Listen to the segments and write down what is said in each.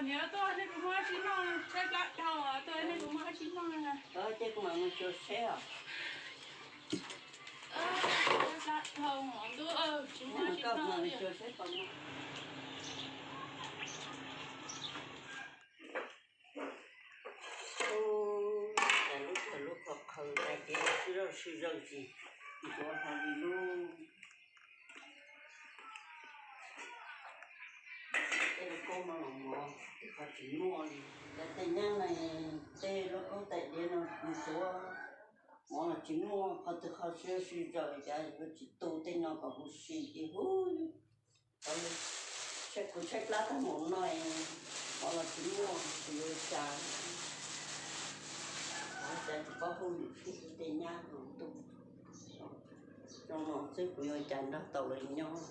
Niam, tuaj nej kuv muab dab tsi noj, tshaib plab dhau, tuaj nej kuv muab dab tsi noj na. Ces kuv mam mus xyuas seb os. Tshaib plab dhau, ntuj, tsis muaj dab tsi noj li. Ua cas lub kawg lub qhov qhaws tas ces sib zog sib zog tsis ntuav hlo li lub. Tej lub kaub no los mov twb qhov tsis muaj li. Cov tej nyab no, tej lub kaub tais diav no ntuav mov los tsis muaj, qhov twg qhov sib zog sib zog cas yuav tsis tu tej no kom huv si ces hu. Kuv tshaib plab tag mus no, mov los tsis muaj, kuv yuav ua cas? Ua cas tsis paub hauj lwm thiab, tej nyab no ntuj. Zoo no xwb kuv yuav ua cas nrog tau lawv nyob.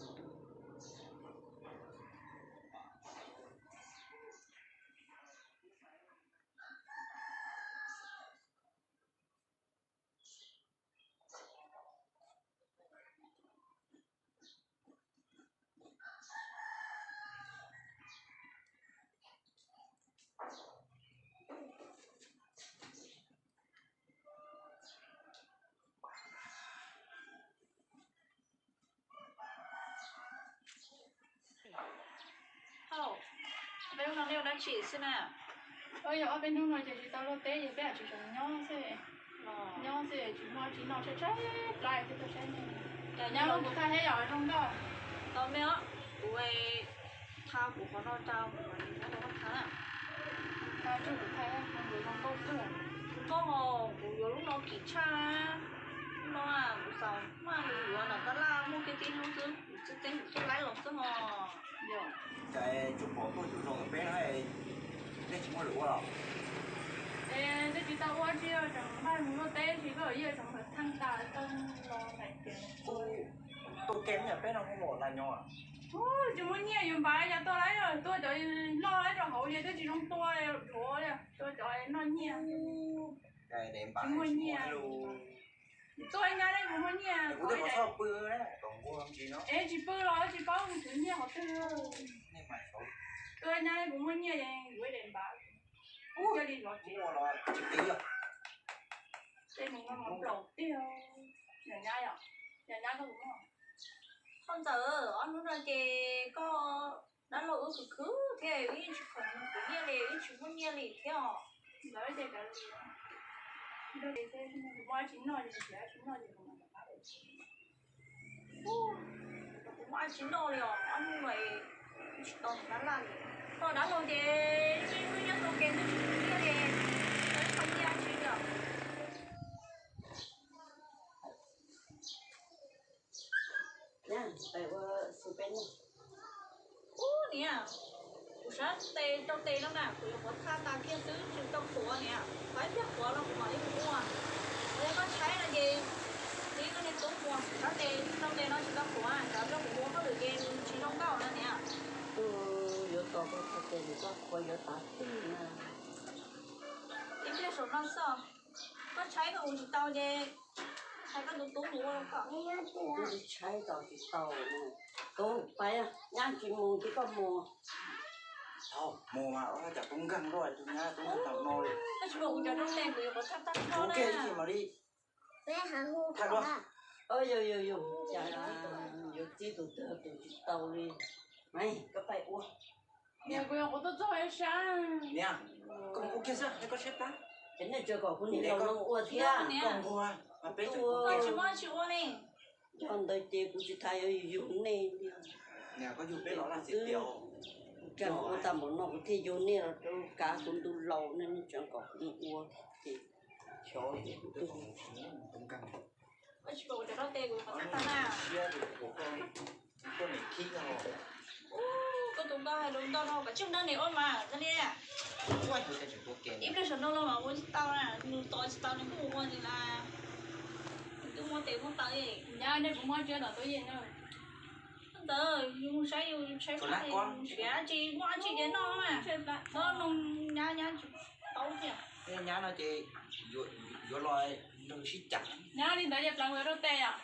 Hau, ob peb hnub no nej ua dab tsi xwb na? Yog ob peb hnub no ces tsis tau luaj teb ces peb tsis tau nyob xwb. Nyob xwb tsis muaj dab tsi noj, tshaib tshaib plab thiab tuaj saib nej. Nyob kuv thaj heb yom, zoo nkauj. Tau me os, kuv tha kuv qhov no rau kuv mam li muab rau koj tha na. Tha tsuj kuv thaj heb, kuv zoo nkauj kawg. Zoo nkauj hos, kuv yuav lub no kim tshaj. Lub no kuv xav maj li yuav nram tab laj muaj kiag tib hnub xwb, kuv txij teb kuv tuaj laib los xwb hos. Cas tsuas pom tuaj tus zoo peb no, nej tsis muaj lwm ua los? Es twb tsis tau ua tsi, tseem npaj mus luaj teb tsis, koj yeej tseem thaj tas tau los hais tias tua ke, peb no muaj las nyob. Tsis muaj nyiaj, yus npav cas tua laib, tua cov loj laib rau hauv ces twb tsis zoo tua dhuav li, tua cov noj nyiaj. Tsis muaj nyiaj. Tua nyab ne kuv muaj nyiaj. Es tsis pw los tsis paub tus nyiaj qhov twg. Tua nyab ne kuv muaj nyiaj es yuav daim npav. Cia li los tsev. Tej mus no mas plaus tiag. Yog nyab yom, yog nyab koj kuv muaj. Koj ntxawm, ob hnub no ces koj dab laug wb khwv khwv thiab, wb yeej tsis khoom kuv nyiaj li, wb tsis muaj nyiaj li thiab os. Ntawd ces kav liam, kuv muaj dab tsi noj ces kuv tsis noj ces kuv mam rov qab. Kuv muaj dab tsi noj li os, ob hnub no tsis tau mus dab laj li. Koj dab laug ces yeej wb nyob tau kev twb tsis muaj nyiaj li, tsis tau nyiaj dab tsi li os. Ub niam, kuv sab tes rau tes no na, kuv yuav qhuav thaj tas kiag xwb tsis tau qhuav niam, qhuav ib pliag qhuav los kuv mam li mus ua. Kuv yog koj tshaib no ces tiv koj niag tub mus, kuv sab tes rau tes no tsis tau qhuav, tsam koj mus ua hauj lwm ces tsis zoo nkauj na niam. Yuav tos koj thaj tes nws koj qhuav yuav tav twg na. Ib pliag saum no xwb, koj tshaib koj mus tsis tau ces hais koj tus tub mus ua rau koj. Twb tshaib tos tsis tau. Tub pais, nyab tsis mus ces koj mus. Thaum mus mas ua cas tub nkeeg luaj, tus nyab tub nkeeg tau no li. Koj tsis pom kuv cov rau tes kuv yuav qhuav thaj tas koj na. Thaj dua. Yog yog yog, cas yuav txib tus twg tus tsis tau li. Koj pais ua. Niam, kuv yuav qhuav tuaj txog sab. Niam, koj mus ua kiag xwb, koj tshaib plab. Ces nej tseem kom kuv niag laus no ua thiab. Koj mus ua, mas peb tseem ua. Tsis muaj tsis ua li. Yog ntawd ces kuv tsis tas yuav yug nej li. Niam, koj yug peb los laj xim tias. Kuv ua tag npaum no kuv thiaj yug nej los rau kav kuv ntu laus, nej tseem kom kuv mus ua ces xyov ces kuv tuag. Koj tsis pom kuv cov rau tes kuv qhuav thaj tas na. Koj tus nkauj hais lus ntau no, koj tsis nrog niam ua mas koj li. Ib pliag saum no los mas ua tsis tau na, nws tos tsis tau nws kuj mus ua li na. Nws twb muaj tes muaj taw li. Nyab, nej puas muab tsiab tom tub yeej na? Ntawd yus mus saib yus tshaib plab, yus nrhiav tsis muaj dab tsi ces noj mas. Noj noo nyab nyab tsis paub thiab. Nyab no ces yuav los nrog sib cam. Nyab li ntawd ces pleev kuv rau tes yom.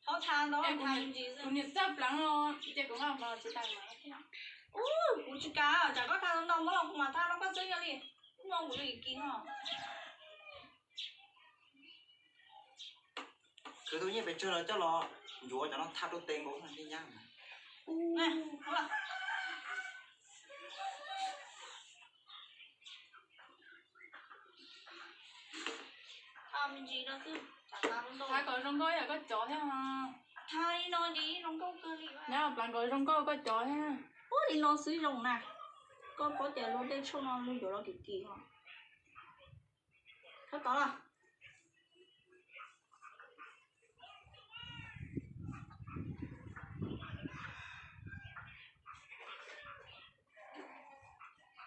Thaub tha ntau, kuv niam txawj pleev los ces kuv nqa mus tsis tas. Ub, kuv tsis kam, tsam koj thaj ntau muab los kuv mam thaj rau koj xwb, yog li hnub no kuv yuav kis no. Khwv tus nyiaj pes tsawg los coj los ncuav cov no thaj rau tes nkaus thiaj nyab. Thaj kom zoo nkauj yam koj cov thiab. Nyab, plam kom zoo nkauj koj cov thiab. Ua li no xwb zoo na. Koj paub tias luag tej tshuaj no luag yuav los kim kim os. Koj tod los.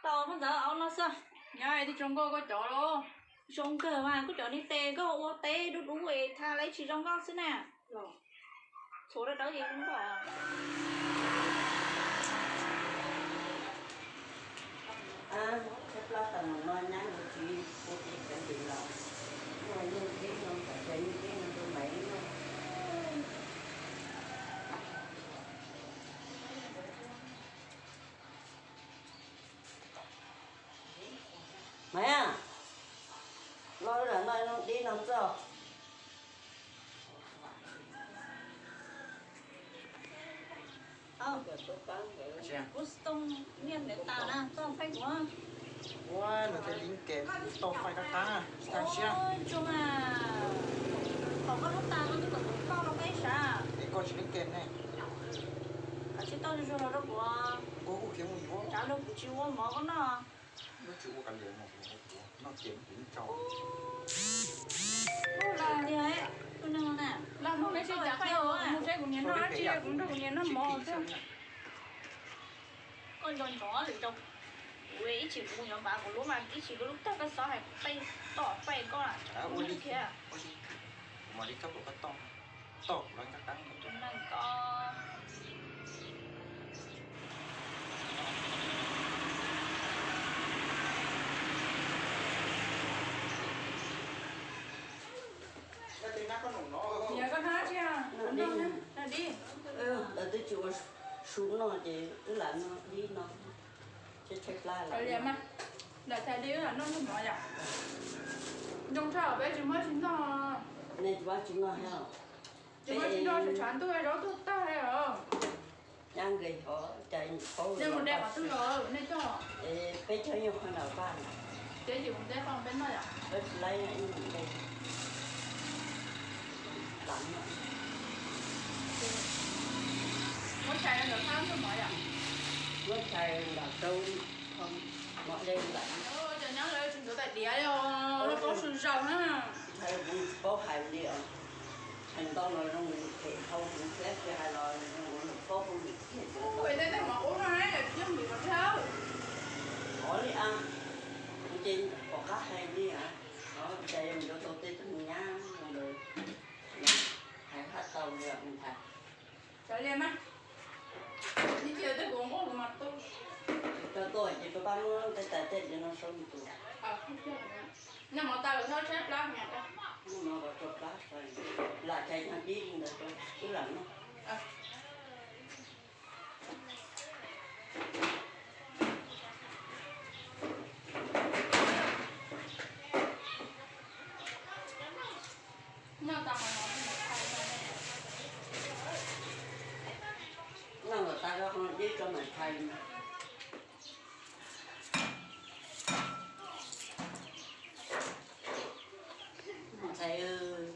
Tau, koj ntxawm, au no xwb. Nyab, twb zoo nkauj koj cov los. Zoo kawg mas, kuv cov niag tes koj ua teb dub dub es tha lawv tsis zoo nkauj xwb na. Txhuav dawb dawb ces zoo nkauj. Tshaib plab tas mus no nyab mus tsis pub teb cov tim los, ua yog teb no kom cov niag teb no rau Maiv no. Maiv, los wb lam noj ib lub dib no txog. Kuv tau niag ntawd tas na, tau faib kuv. Ua, luag tej li ke tau faib qab qab, tsis tag siab. Tsuas mas, thaum koj lub tas no twb kom kuv tau rau peb sav. Es koj tsis li ke ne. Koj tsis tau zuag los rau kuv. Kuv kuj khiav mus yuav. Tsam no kuv tsis ua mov koj noj. Lub tsis ua kav liam no, noj ces kuv tsau. Tus neeg na, mus seb kuv niam noj dab tsi, kuv nrog kuv niam noj mov xwb. Koj nco ntsoov lwm zaus, kuv ib chim kuv mus yuav npav kuv lub mas ib chim koj lub tag koj xov hais kuv pej tom pej koj lawm. Ua li thiab. Kuv mam li txhob kom koj tom, tom kuv lawv nqaj qab. Tus neeg ko. Niam, koj hnab tsi? Hnab dib. Lawv twb tsis ua su noj ces wb lam noj dib no. Tshaib tshaib plab lawm. Lam thaij dib wb lam noj noj mov yom. Zoo tshaj peb tsis muab tsis noj. Nej tsis muab tsis noj thiab. Tsis muab tsis noj, tshav ntuj zaub tuag tag li os. Nyab nqis hov cas paub nej mus de qhov twg los nej coj. Peb cog nyuag qhov ntawm vaj na. Ces yus mus de qhov peb noj yom. Peb tsis laib ib nus de. Lam no. Muab tshais ntawm thab ntuj mov yom. Muab tshais ntawm rau mov de ntawm. Cov nyab lawv tsis ntxuav tais diav li os, lub paub su zaus na. Tshais kuv tsis paub hais li os. Hais ntau los zoo li phem dhau, kuv thiab tsis hais los zoo li paub hauj lwm kiag. Ua tej tej mov ub no yog tsis yog vim qhov twg? Qhov li a, kuv ces pom qab hais li a. Qhov cas yuav tau tej tug nyab no lawm, hais haj tau li os ntag. Cov liam mas, ib cia tej kuv nquab kuv mas tu. Cov tuaj ces pab pab muab tej tais tej li no sau tus. Noj mov tas lawm, noj tshaib plab, noj mov kom tshaib plab, lam tshais nyuag dib li ntawd rau wb lam noj. Noj tas los tas rau qhov dib rau mam tshais. Ntxhais,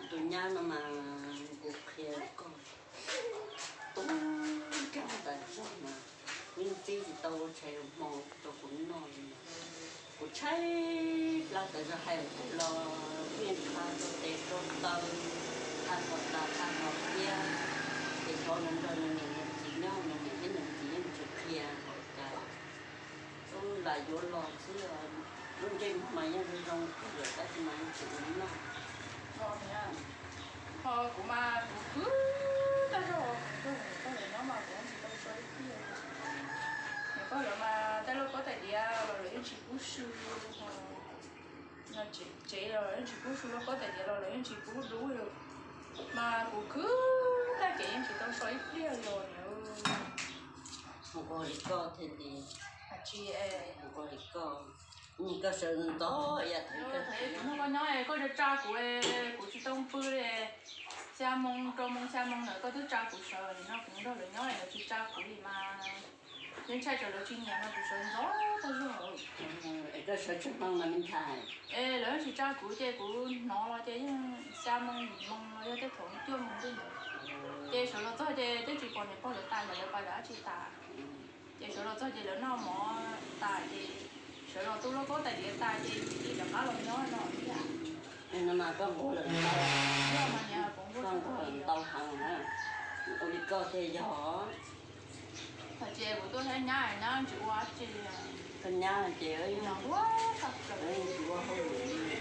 tus nyab no mas kuv qhia koj, tub kag tas zog mas, yeej txib tsis tau ua tshais hmo rau kuv noj li. Kuv tshaib plab tas zog, hais los kuj yeej qha rau tes rau taw, qha kom tas qha kom tiab, ces thov nws nrog nws niam nws txiv nyob, nws niam thiab nws txiv yeej tsis qhia hais cas. Lam yuav los xwb, lub ntsej muag mas yeej zoo zoo kawg lawm tab sis mas yeej tsis ua li noj. Ho kuv mas kuv khwv tag zog, kuv tug niam pog lawv nyob mas kuv yeej tsis tau so ib pliag. Niam pog lawv mas tej lauj kaub tais diav los lawv yeej tsis pub su, tsev los yeej tsis pub su, lauj kaub tais diav los lawv yeej tsis pub dub li. Mas kuv khwv tag ces yeej tsis tau so ib pliag li os niam. Nquag li koj thiaj li, nquag li koj, koj sawv ntxov ib yam. Kuv nrog koj nyob koj tsa tsa kuv, kuv tsis tau pw li. Xya moo rau moo xya moo ntawd koj twb tsa kuv sawv, nim no kuv nrog lawv nyob lawv tsis tsa kuv li mas. Yeej ntshai tsam lawv tsis nyiam no kuv sawv ntxov tag zog. Es koj sawv tsawg moo mas me ntxhais? Es lawv tsis tsa kuv ces kuv hnov los ces yeej xya moo yim moo los yog tej thaum cuaj moo tej ntawd. Ces sawv los txog ces twb tsis pom niam pog lawv tas, lawv pas dab tsi tas. Ces sawv los txog ces lawv noj mov tas ces sawv los tu lauj kaub tais diav tas ces cia li rov qab los nyob no thiab. Yog mas niam, koj nquag ntau heev na, ua li koj thiaj yog. Thaum tsis kuv tuaj saib nyab, nyab tsis ua dab tsi li. Koj nyab ces tsis ua hauj lwm li.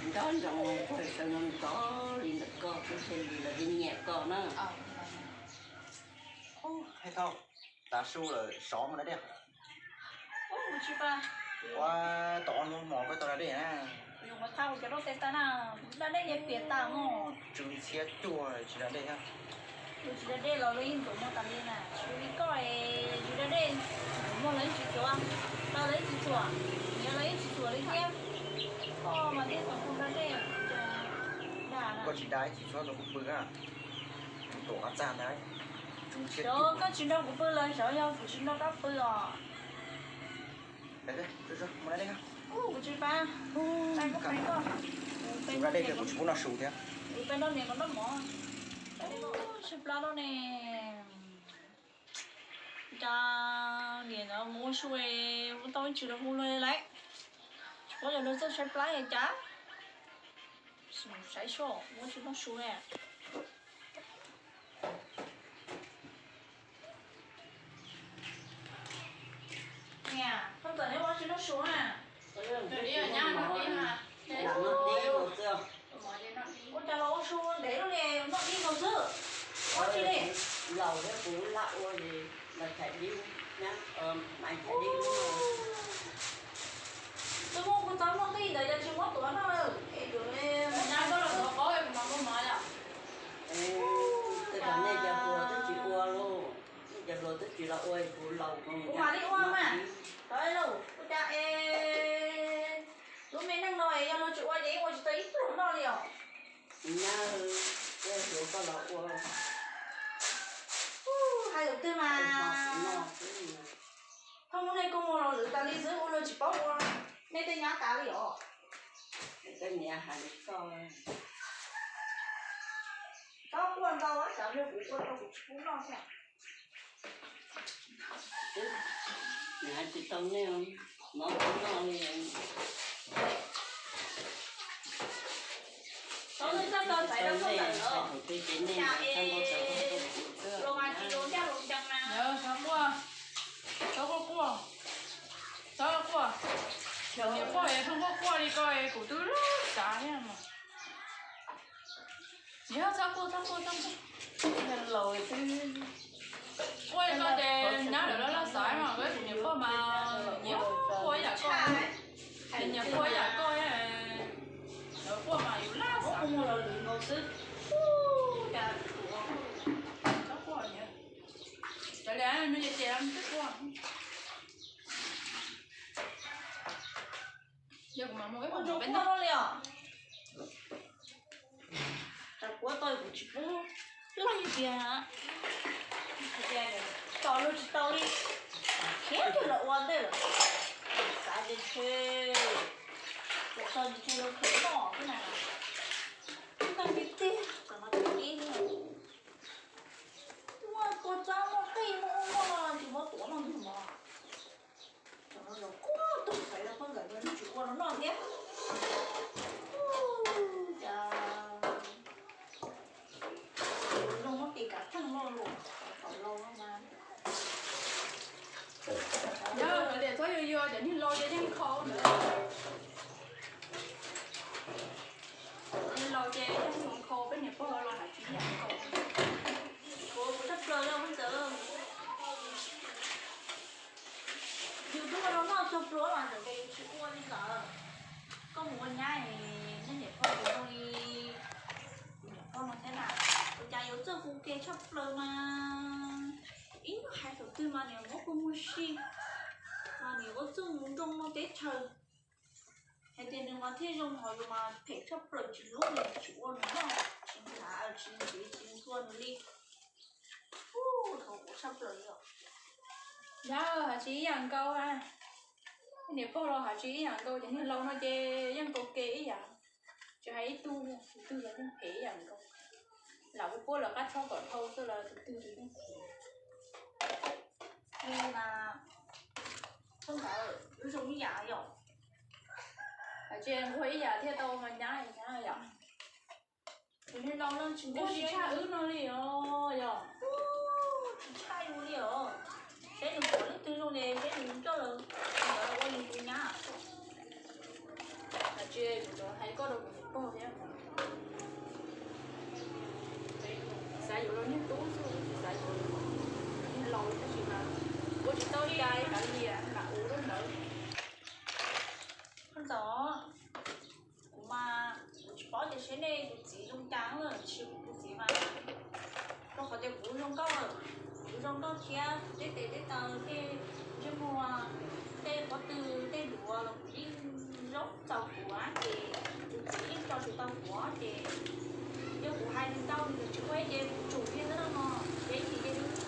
Nco ntsoov koj sawv ntxov li ntawm koj thiaj li lawv thiaj nyiam koj na. Hais thaum tav su lawm sov mus da dej. Ua tom ob hnub hmo koj tau da dej na. Da dej ces piam tas mog. Tsw ntxhiab cuag tsis da dej thiab. Tsis da dej los lawv yeej ntxuav muag tas li na. Tsis li koj, tsis da dej, ntxuav muag lawv yeej tsis txuav, tau lawv yeej tsis txuav, nyiav lawv yeej tsis txuav li thiab. Koj mas thiaj tau da dej. Koj tsis da ib txhis txhob rau kuv pw na. Tuam qab txaj ntag. Xyov koj tsis nrog kuv pw los xyov yog kuv tsis nrog koj pw os. Kuv tsis pab. Kuv da dej kuv tsis pub noj su thiab. Kuv peb noj niam kom noj mov. Tshaib plab lawm ne. Cas niam ntawd mus ua su ua tau ib tsam los hu los lawm. Tsis paub yog luag txawj tshaib plab li cas. Saib seb ua tsis noj su ne. Niam, koj txawm neb ua tsis noj su na. Ua cas los ua su ntev lawm ne, noj dib nkaus xwb. Ua tsis li. Laus thiab kuv lam ua li, los chais dib, nyab, Maiv chais dib. Tus muaj kuv txov muaj tij ntawd yog tsis muab tuav noj lawm es tus nyab koj los tuav qaub es kuv mam muab mov yom. Tej zaum nej cov hluas twb tsis ua lauj, nej cov hluas twb tsis los ua, kuv laus kuv mam li ua mas. Tau lauj, ua cas es lub me neej no es yog luag tsis ua ces yeej ua tsis tau ib pluag noj li os. Nyab, tej hluas koj los ua. Hais lus twg mas. Koj muaj neej koj muaj laus lwm tas li xwb ua luag tsis paub ua nej tej nyab tas li os. Koj niam hais li koj. Txhob quaj ntau, tsam yog kuv ua tau kuv tsis pub noj thiab. Nws hais tsis tau nej, mov kuv noj li. Txhob quaj, txhob quaj, txhob quaj, txhob quaj. Niam pog es txhob quaj quaj li ko es kuv twb xav thiab mas. Yog txhob quaj, txhob quaj, txhob quaj. Quaj li ko ces nyab lawv laj laj xav mas, kuv niam pog mas nyiam quaj ib yam koj, nyiam quaj ib yam koj, lawv quaj mas yus laj xav. Txhob quaj, cov li no ces twb quaj. Yog kuv mam mus ib qho peb ntag li os. Tsam kuv tau kuv tsis pub, laj tiag. Tso luag tsis tau li, khiav kiag los ua ntej lawm. Xav ces ntshe, kuv tso ntshe luag khiav noj xwb na. Ntag tiag tiag, tam no tsis ib, muaj tua txab muaj qij muaj ub muaj no tsis muab tuav noj ntsug mov. Tam no los quaj tuag xaiv rau koj ntawm no tsis ua rau noj thiab. Cas zoo muab tis kav theej loj lus, tom laus no mas. Yog lawv tias txhob yuag yuag, cov niag laus ces yeej kho ntawd. Cov niag laus ces yeej kho, peb niam pog los hais tsis yam nkaus. Kuv, kuv tshaj plaws li ntawd. Yus twb ua rau noj txog pluas mas ntawm ces yus tsis ua li lawm. Koj mus ua nyab es nej niam pog tus zoo li kuv niam pog no thiab na, ua cas yuav txawj hu ke tshaj plaws mas. Ib hnub hais thaum twg mas niam muab kua muag si, mas niam ua txuj mus nroo no teb chaws. Hais tias nws mas thiaj zoo, ho yus mas phem tshaj plaws, tsis hlub nws, tsis ua nws noj, tsis nqa, tsis ntxiv, tsis nthua nws li. Ub, thaum ub tshaj plaws li os. Yog hais tsis ib yam nkaus a, niam pog los hais tsis ib yam nkaus, ces niag laus no ces yeej nkaus ke ib yam, tsis hais ib tug, tus twg los yeej phem ib yam nkaus. Lam ua puab lawv qab tshob kom dhau xwb los tus twg los yeej phem. Li mas, koj ntawd lub zoo ib yam yom. Hais tsis nquag ib yam thiaj tau mas nyab nyab yom. Tus niag laus no tsis nquag tsis tshaj wb no li os yom. Tsis tshaj yus li os. Seb nws pom leej twg zoo ne, seb nws coj los ua nws tus nyab. Hais tsis, kuv cov hais koj rau kuv niam pog thiab. Xav yuav los niag tub xwb, tsis xav yuav niag laus tab sis mas ua tsis tau li cas, kav liam lam ua lub ntawd. Koj ntxawm, kuv mas kuv tsis paub tias seb nej tus txiv zoo cas, tab sis kuv tus txiv mas, rau qhov tias kuv zoo nkauj, kuv zoo nkauj thiab kuv tej tes tej taw, tej ntsej muag, tej pob tw, tej duav los kuv yeej zoo txaus kuv, ces tus txiv yeej tso tsis tau kuv ces yog kuv hais nws ntau nws tsis ua ces kuv tsum thiab xwb no. Ces ib chim ces nws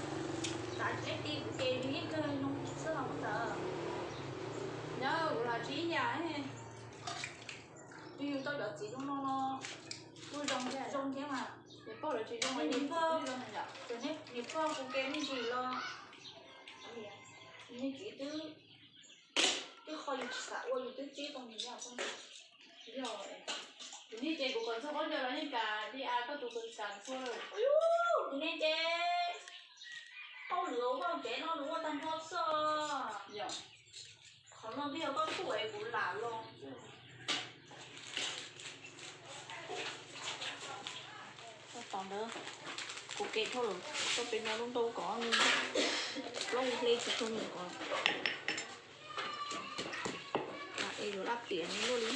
xav leej twg kuv ces nws yeej kawg zoo xwb los ntawd. Yog kuv los tsis ib yam, twb yus tau cov txiv zoo no no kuj zoo thiab, zoo thiab mas. Niam pog los tsis zoo, niam pog, niam pog kuv ke me ntsis los, niam txiv twb, twb qhov yus tsis xav ua yus twb tib tau nws. Yog, tus nej ces kuv kom txog qaub ncaws los yeej kam li as koj tus kam txhua lawm. Tus nej ces hauj lwm ua vaj tsev no nws ua tag nrho xwb. Yog, qhov no twb yog koj tuaj es kuv lam los. Koj tos ntawd, kuv ke dhau lawm, koj pem no lub nrau kom plaub hle tsis tau mus os. Es yuav laj tiam luaj li.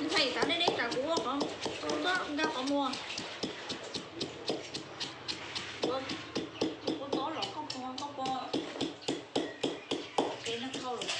Ntxhais, txav deb deb tsam kuv ua qhov, kuv txhob nkag qhov muag. Kuv tob los koj pog, koj pog, es no thau lawm.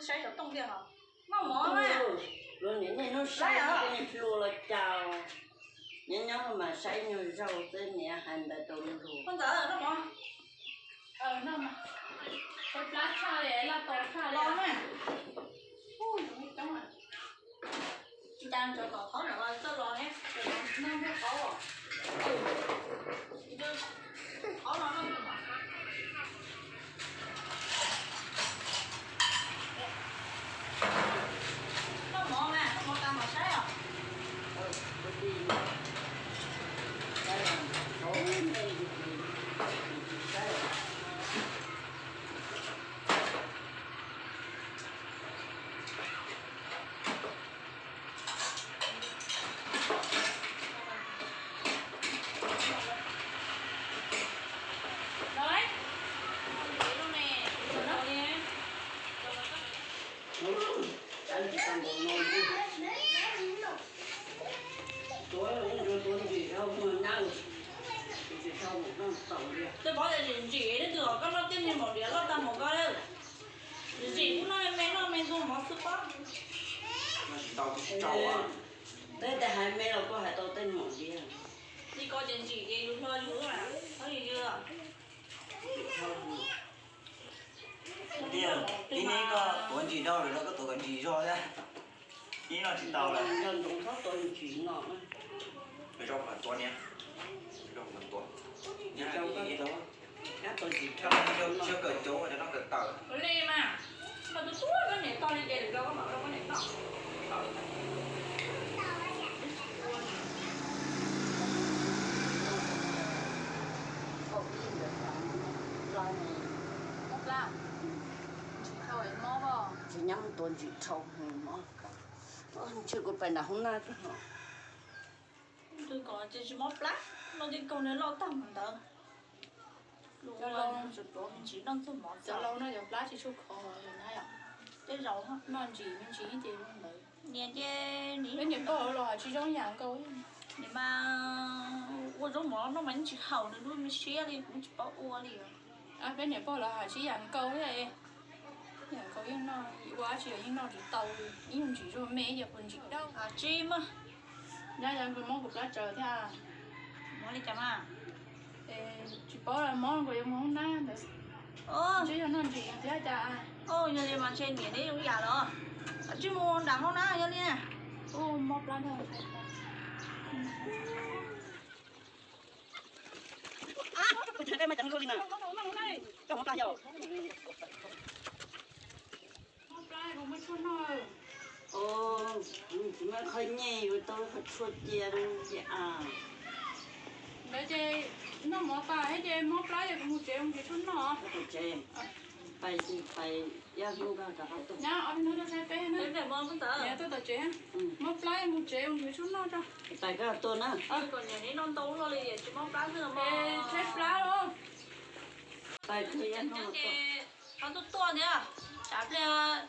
Saib xov tooj thiab os. Noj mov na. Luag niam niaj hnub saib koj niag hlua los cas. Nyob nyob mas saib nyuag zaug xwb niam hais ntawd rau luag. Koj ntxawm noj mov. Noj mas. Plab tshaj li, laj tau tshaj li. Los na. Ua coob. Ntsia tsov tom qhov no txawj los thiab, noj npaum qhov, qhov no noj npaum. Noj mov mas, noj mov tas mam saib os. Tej pov ntsim ntsim, leej twg kom koj noj tej niag maum diav loj tag npaum ko lawm. Ntsim kuj noj me noj me ntuag mov xwb pob. Peb tes hais me los kuj hais tau tej maum diav. Li ko ces ntsim ces yus hlo yus, yus yws. Tiag, ib hnub koj tuav ntsim rau lawm los koj tuav kom ntsim zog thiab. Ib no tsis tau lawm. Nco ntsoov txhob tuav ntsim no. Zoo mas tuav niam, zoo mas tuav. Siab kawg cov cov no kawg tawm. Ua li mas, koj tus tuaj koj niam tau li ces lwm zaus koj mam rau koj niam noj. Mob plab. Ntshai dhau mob os. Tsis nyob tuav ntsim dhau mob. Ntshe kuv pais nram hoob nab. Twb kom ces tsis mob plab, noj tej kaug niag loj tag mus ntawd. Cov laus, cov laus no cov plab tsis tshua khov na yom. Tej zaum noj ntsim me ntsis ces ua ntawd. Niam ces peb niam pog los hais tsis zoo yam nkaus. Niam mas ua zaub mov noj mas yeej tsis haum nws lub me siab li, kuv tsis paub ua li. Peb niam pog los hais tsis yam nkaus thiab. Yam nkaus yeej noj, ua dab tsi los yeej noj tsis tau li, ib nyuag ntsim zog me ces puas ntsim dab tsi mas. Nyab yog nkawd mob kuv plab tsawv thiab. Mob li cas mas? Tsis paub los mob nkawd yuav mus hoob nab ntawd. Ntshe yog noj ntsim thiab cas. Yog li mas ntshe niam neb zoo yam los. Tsij mus nram hoob nab yog li. Ub, mob plab ntag. Koj mob plab yog? Mob plab puas muaj tshuaj noj? Tsis muaj qhov nyuag yuav tau qhov tshuaj cia ces a. Ntawd ces noj mov tas thiab ces mob plab ces kuv mus tsev mus nrhiav tshuaj noj. Pais pais, yog hnub koj rov qab tuaj. Nyab, ob peb hnub tuaj saib peb na. Nyab tuaj tom tsev. Mob plab mus tsev mus nrhiav tshuaj noj tso. Pais koj tuaj na. Kom niam neb noj ntau luaj li tsis mob plab xwb. Tshaib plab los. Pais koj yog hnub tuaj. Koj tuaj tuaj thiab, tsam pliag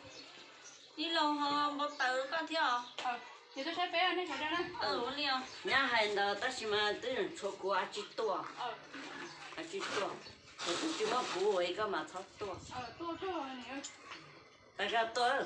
tij laug ho npau taws koj thiab os. Ces tuaj saib peb nej sawv daws na. Ua li os. Nyab hais ntawd tab sis mas twb tshuav kuv a tsis tuaj. A tsis tuaj. Thaum twg tsis muaj kuv ua koj mas txhob tuaj. Pais koj tuaj.